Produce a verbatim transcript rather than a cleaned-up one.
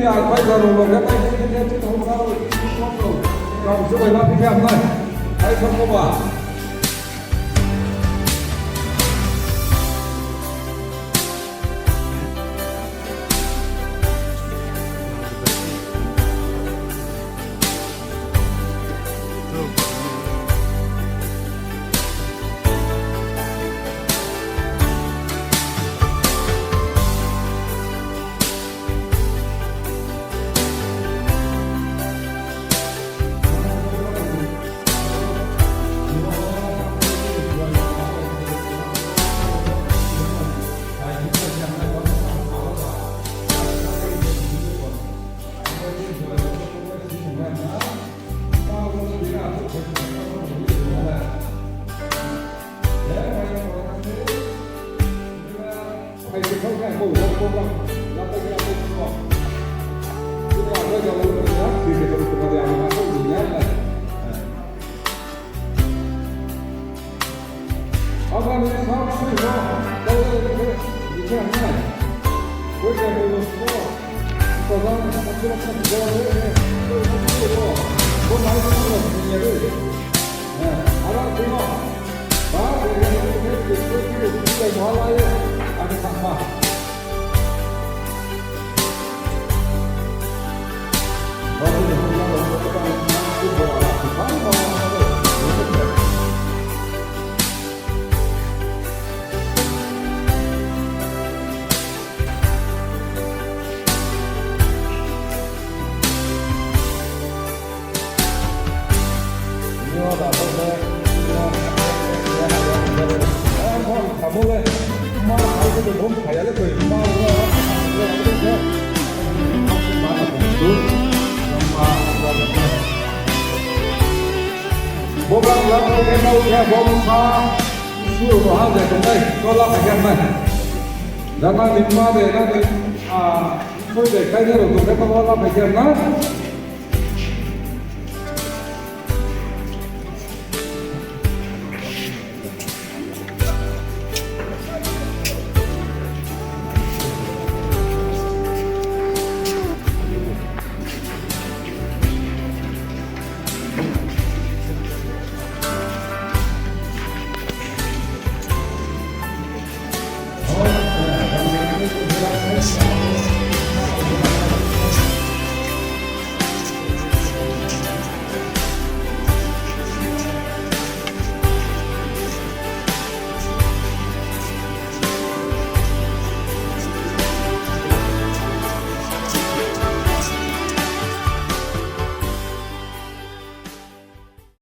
Ang bai jaro loge bai se khe chini houhgra rao, rao se bai la phi khe hamnai. Hai khe mo ba. Bo bang la phai khe nau khe bo bsa, su bo ha je tongnai, to la phai khe nai. Jama ni ma de na de, a, soi de kai de rao tong khe to la phai khe nai.